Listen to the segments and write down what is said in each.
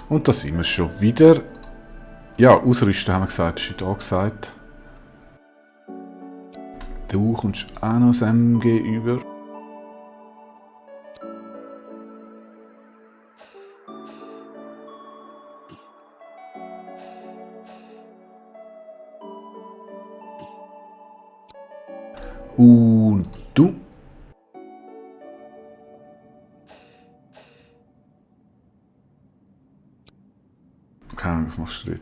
Und da sind wir schon wieder. Ja, ausrüsten haben wir gesagt, ist da gesagt. Du kommst auch noch das MG über. Und du. Keine Ahnung, was machst du dort?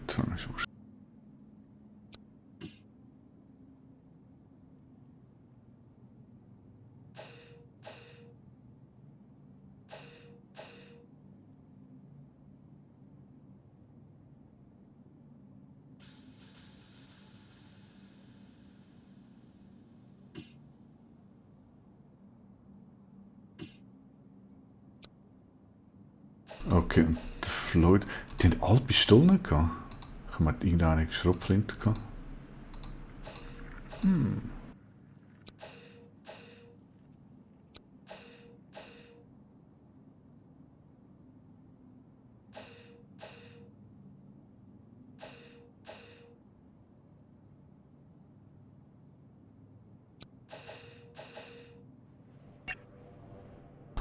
Okay, und der Floyd. Die haben alle Pistolen gehabt. Ich habe irgendeine Schrotflinte gehabt.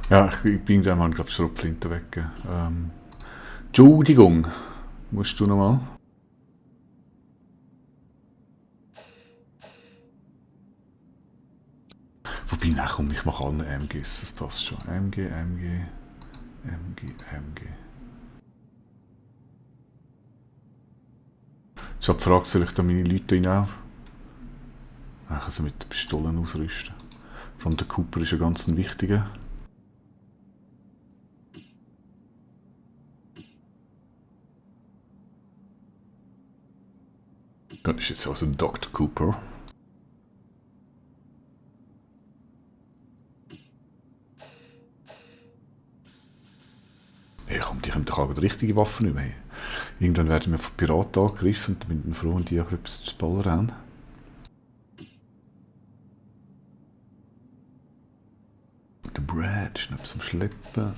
Ja, ich bin da mal, glaube ich, Schrotflinte weg. Entschuldigung, musst du nochmal? Wobei, nein, komm, ich mache alle MGs, das passt schon. MG. Ich habe die Frage, soll ich da meine Leute hinein? Ich kann sie mit den Pistolen ausrüsten. Von der Cooper ist ein ganz wichtiger. Das ist jetzt also Dr. Cooper. Ja, komm, die haben doch auch die richtige Waffen nicht mehr. Irgendwann werden wir von Piraten angegriffen und bin ich froh, wenn die auch etwas zu ballern haben. Der Brad ist noch zum Schleppen.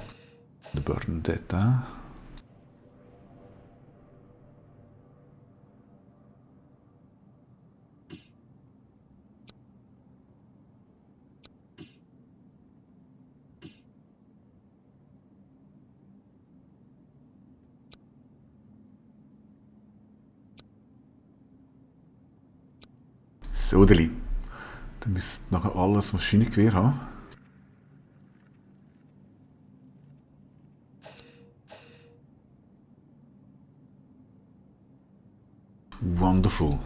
Der Bernadette auch. So, Deli. Dann müsste nachher alles Maschinengewehr haben. Wonderful.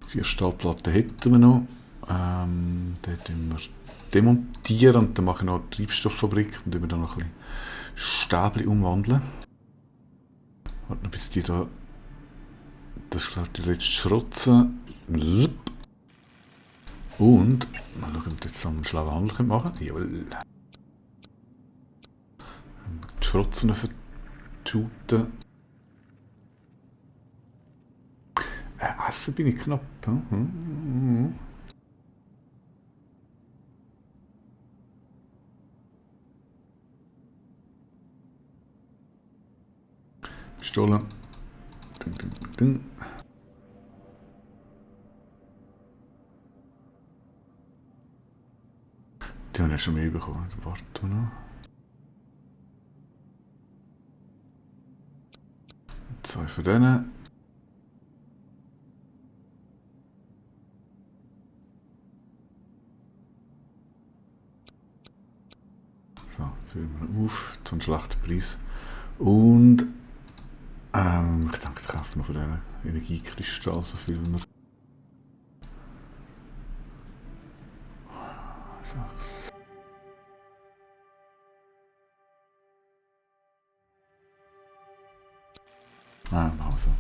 4 Stahlplatten hätten wir noch. Den wir demontieren und dann mache ich noch eine Treibstofffabrik und wir dann noch ein bisschen Stäbchen umwandeln. Warte noch, bis die da. Das ist, glaube ich, die letzte Schrotze. Und mal schauen, ob wir jetzt einen schlauen Handel machen können. Jawohl. Die Schrotzen verschuten. Essen bin ich knapp. Pistole. Ding. Die haben ja schon mehr bekommen. Warte noch. 2 von denen. So, füllen wir auf. Zu einem schlechten Preis. Und ich denke, wir kaufen noch von diesen Energiekristallen so viel wir. Also.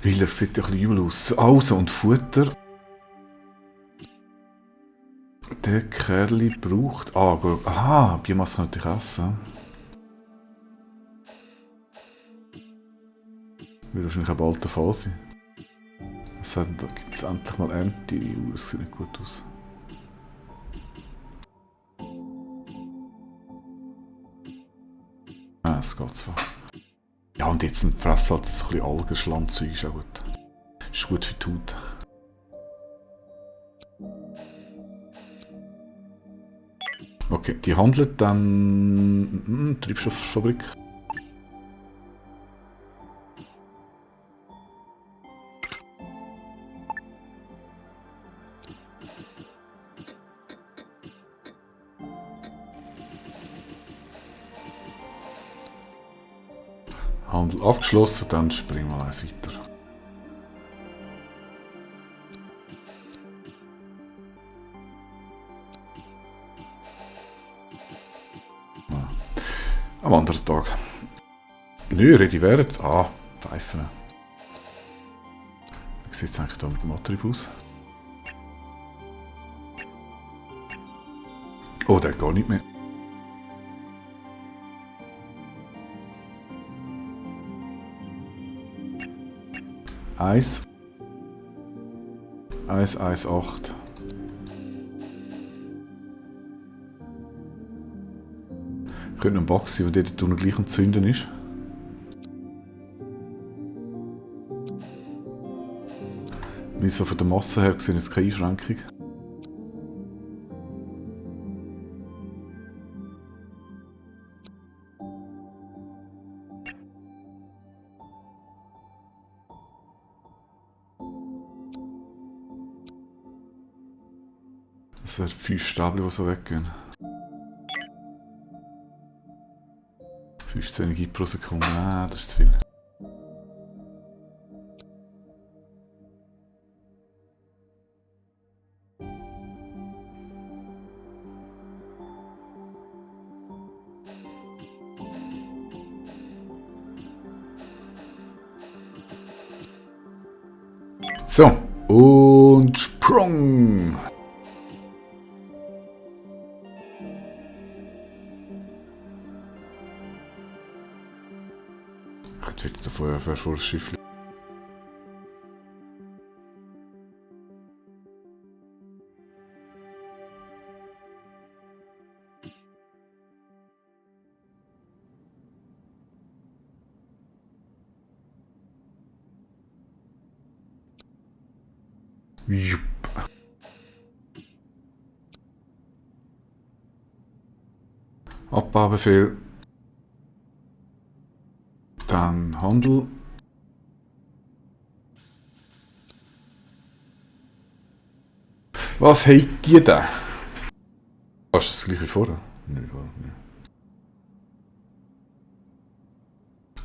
Weil das sieht ja ein bisschen übel aus. Also, und Futter. Der Kerl braucht. Aha, Biomasse könnte ich essen. Wird wahrscheinlich auch bald der Fall sein. Da gibt es endlich mal Ernte. Das sieht nicht gut aus. Nein, es geht zwar. Ja, und jetzt ein Fress halt so ein bisschen Algenschlammzeug ist auch gut. Ist gut für die Haut. Okay, die handelt dann... Treibstofffabrik. Handel abgeschlossen, dann springen wir eins weiter. Ja. Am anderen Tag. Nö, ready wär's. Ah, Pfeifen. Wie sieht es eigentlich da mit dem Antrieb aus? Oh, der geht gar nicht mehr. Eins. 118. Könnte ein Bug sein, weil der dort gleich am Zünden ist. Wie so von der Masse her gesehen ist keine Einschränkung. Das sind 5 Stabel, die so weggehen. 15 Energie pro Sekunde. Nein, das ist zu viel. So, und Sprung! Jetzt wird der Feuerwehr vor das Schiff. Jupp. Abbaubefehl. Dann Handel. Was habt ihr da? Hast du das gleiche wie vorher? Nein, gar nicht.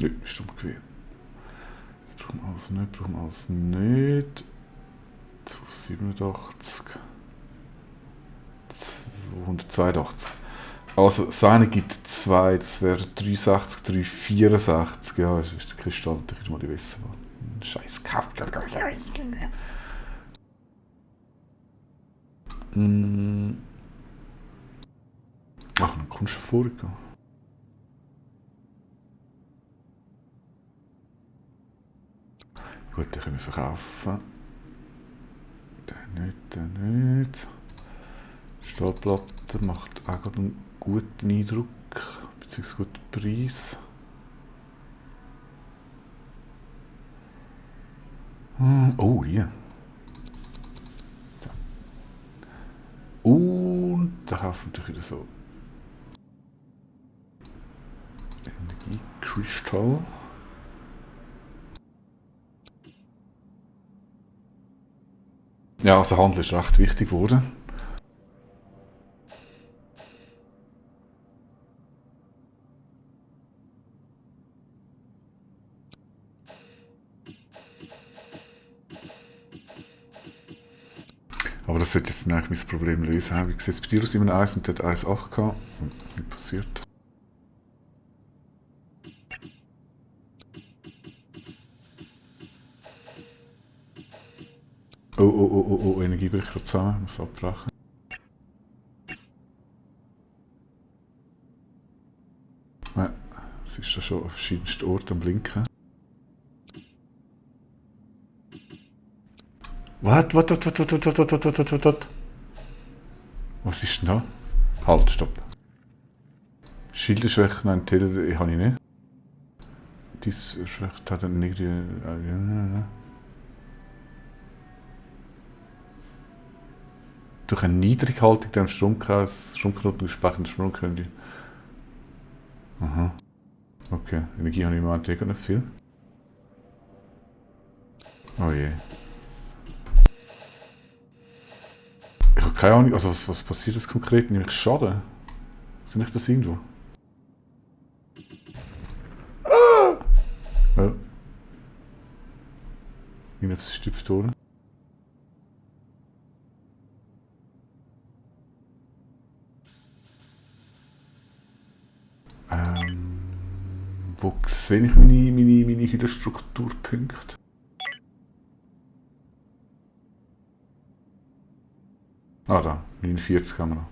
Nö, ist dumm gewesen. Das brauchen wir alles nicht, 287. 282. Also, das eine gibt 2, das wäre 360, 364. Ja, das ist der Kristall, der könnte mal die wissen. Scheiß Kauf. Ach, dann kommst du vorgegangen. Gut, den können wir verkaufen. Den nicht. Stahlplatte macht auch gerade einen guten Eindruck, beziehungsweise guten Preis. Oh, hier. So. Und da kaufen wir natürlich wieder so Energiekristall. Ja, also Handel ist recht wichtig geworden. Aber das sollte jetzt eigentlich mein Problem lösen. Wie sieht es bei dir aus? Immer 1 und dort 1,8 gehabt. Nicht passiert. Oh, Energie bricht gerade zusammen. Ich muss abbrechen. Nein, es ist ja schon auf verschiedensten Orten am Blinken. Was? Was ist denn da? Halt, stopp. Schilderschwäche, nein, TDD habe ich nicht. Dies Schwäche hat dann irgendwie... Durch eine Niedrighaltung der Stromknoten entsprechenden Sprung können die... Aha. Okay, Energie habe ich im Moment nicht viel. Oh je. Ich habe keine Ahnung, also was passiert das konkret? Nämlich Schaden? Sehe ich das irgendwo? Ah! Ja. Irgendetwas stüpft da. Wo sehe ich meine Hühnerstrukturpunkte? Ah, da. 49 haben wir noch.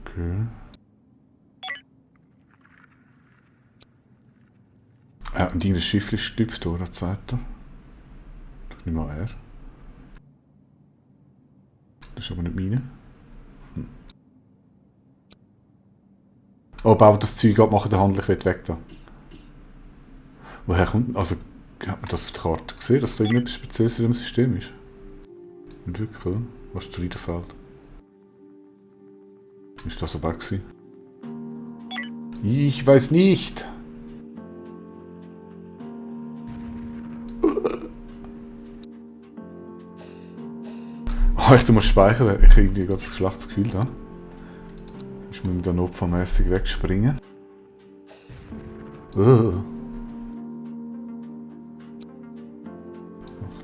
Okay. Und irgendein Schiff ist stüpft, oder? Sagt er. Ich nehme mal her. Das ist aber nicht meine. Oh, baut das Zeug ab, machen den Handel, ich will weg da. Woher kommt... Also, hat man das auf der Karte gesehen, dass da irgendetwas Spezielles in dem System ist? Nicht wirklich, oder? Was zu Riederfeld? Ist das aber gewesen? Ich weiß nicht! Oh, ich muss speichern, ich habe irgendwie ein ganz schlechtes Gefühl da. Ich muss dann notfallmäßig wegspringen.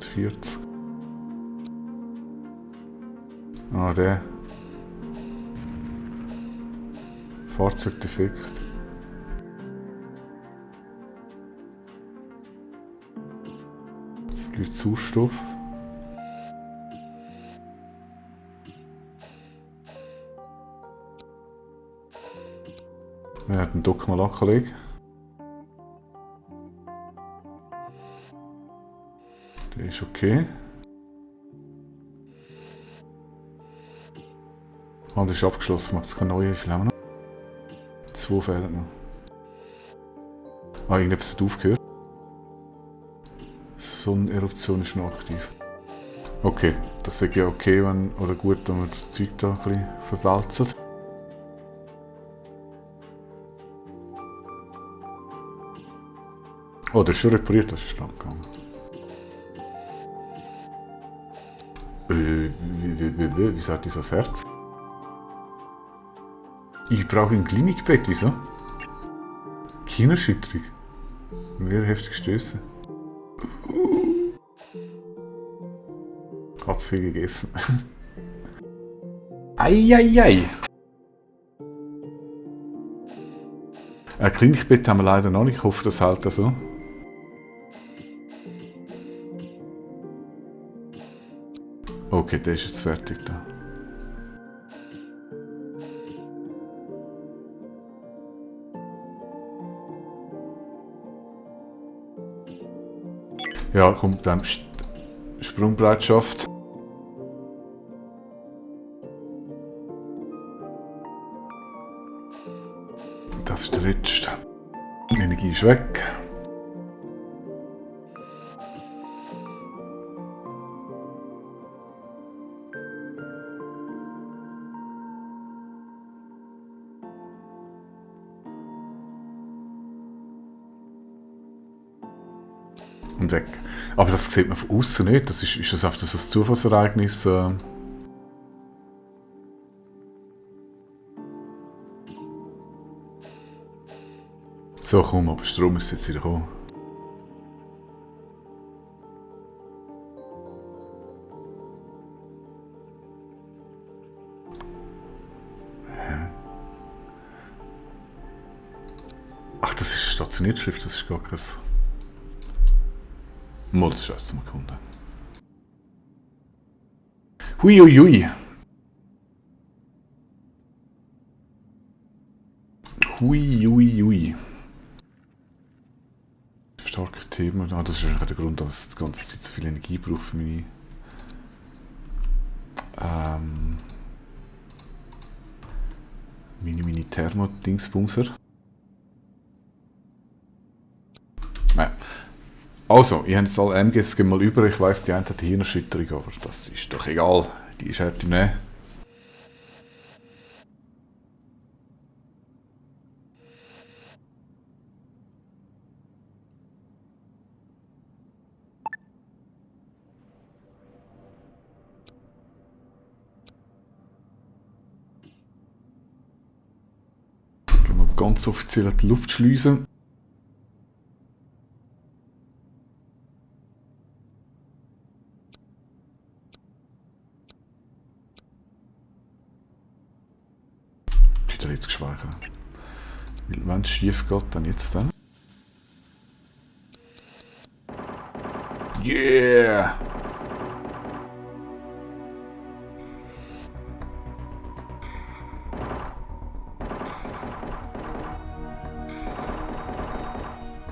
48. Ah, der. Fahrzeugdefekt. Viel Sauerstoff. Er hat einen Dock mal angelegt. Der ist okay. Hand ist abgeschlossen, macht es keine neue. Wie viel haben wir noch? 2 fehlen noch. Ah, irgendetwas hat aufgehört. Sonneneruption ist noch aktiv. Okay, das ist ja okay, wenn, oder gut, wenn wir das Zeug da ein bisschen verwälzen. Oh, der ist schon repariert, das ist stand gegangen. Wie sagt dieses Herz? Ich brauche ein Klinikbett, wieso? Kinderschütterung. Mir heftig stößen. Hat zu viel gegessen. Eieiei! Ein Klinikbett haben wir leider noch nicht. Ich hoffe, das hält so. Okay, der ist jetzt fertig da. Ja, kommt dann Sprungbereitschaft. Das ist der letzte. Die Energie ist weg. Und weg. Aber das sieht man von außen nicht. Das ist das einfach so ein Zufallsereignis. So, komm, aber Strom ist jetzt wieder gekommen. Ach, das ist Stationsschrift, das ist gar kein... Mal, das ist erst mal Kunde. Huiuiui. Huiuiui. Starke Themen. Ah, das ist eigentlich der Grund, dass ich die ganze Zeit so viel Energie brauche für meine... meine Thermodingsbumser. Nein. Also, ich habe jetzt alle MGs mal über. Ich weiss, die eine hat eine Hirnerschütterung, aber das ist doch egal. Die ist halt im Nähe. Gehen wir ganz offiziell an die Luftschleuse. Wieder jetzt gespeichert. Weil wenn es schief geht, dann jetzt dann. Yeah!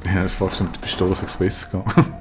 Ja, es war mit der Pistole 6 besser gegangen.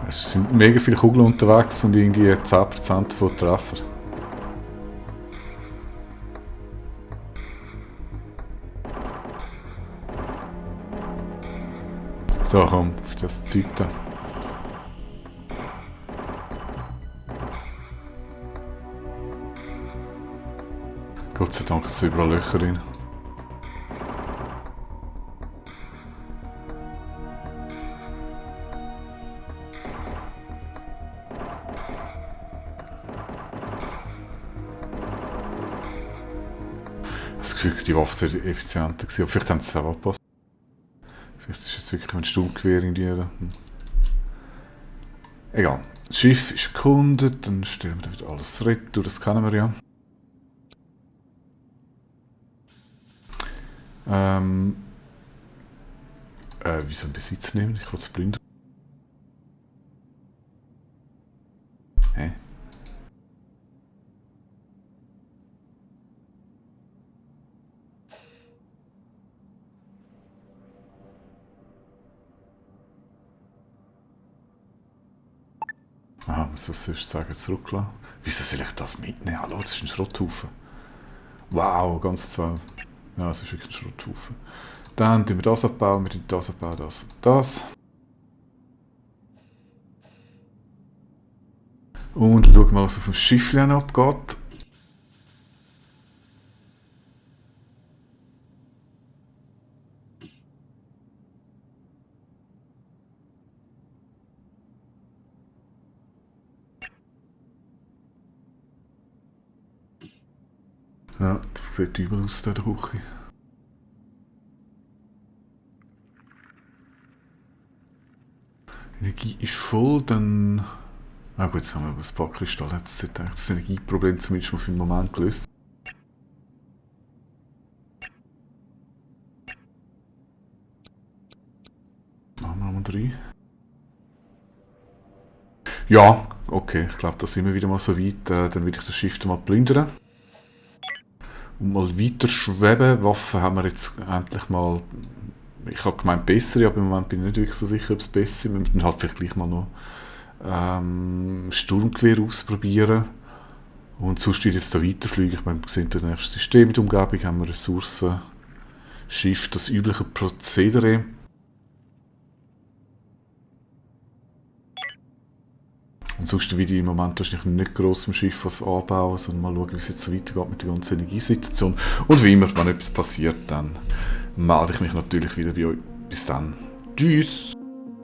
Es sind mega viele Kugeln unterwegs und irgendwie 10% von Treffer. So, komm, auf das Zeug da. Gott sei Dank sind überall Löcher drin. Das Gefühl, die Waffe sehr effizienter gewesen. Aber vielleicht haben sie es auch angepasst. Vielleicht ist jetzt wirklich ein Sturmgewehr in dir. Egal. Das Schiff ist erkundet, dann stellen wir wieder alles retour, das kennen wir ja. Wieso einen Besitz nehmen? Ich will es plündern. Hä? Aha, muss das sonst sagen, zurücklassen. Wieso soll ich das mitnehmen? Hallo, das ist ein Schrotthaufen. Wow, ganz zwei. Ja, das ist wirklich ein Schrotthaufen. Dann tun wir das abbauen, wir tun das abbauen, das und das. Und schauen wir mal, was auf dem Schiffchen abgeht. Ja, das sieht übel aus, der Küche. Energie ist voll, dann... Na gut, jetzt haben wir ein paar Kristalle. Jetzt hat das Energieproblem zumindest mal für den Moment gelöst. Machen wir mal 3. Ja, okay, ich glaube, da sind wir wieder mal so weit. Dann will ich das Schiff mal plündern. Und mal weiter schweben. Waffen haben wir jetzt endlich mal... Ich habe gemeint bessere, aber im Moment bin ich nicht wirklich so sicher, ob es besser ist. Wir müssen halt vielleicht gleich mal noch Sturmgewehr ausprobieren. Und sonst wird jetzt da weiterfliegen. Ich meine, wir sehen das nächste System mit Umgebung, haben wir Ressourcen, Schiff, das übliche Prozedere. Und sonst will ich im Moment wahrscheinlich nicht gross am Schiff was anbauen, sondern mal schauen, wie es jetzt so weitergeht mit der ganzen Energiesituation. Und wie immer, wenn etwas passiert, dann melde ich mich natürlich wieder bei euch. Bis dann. Tschüss!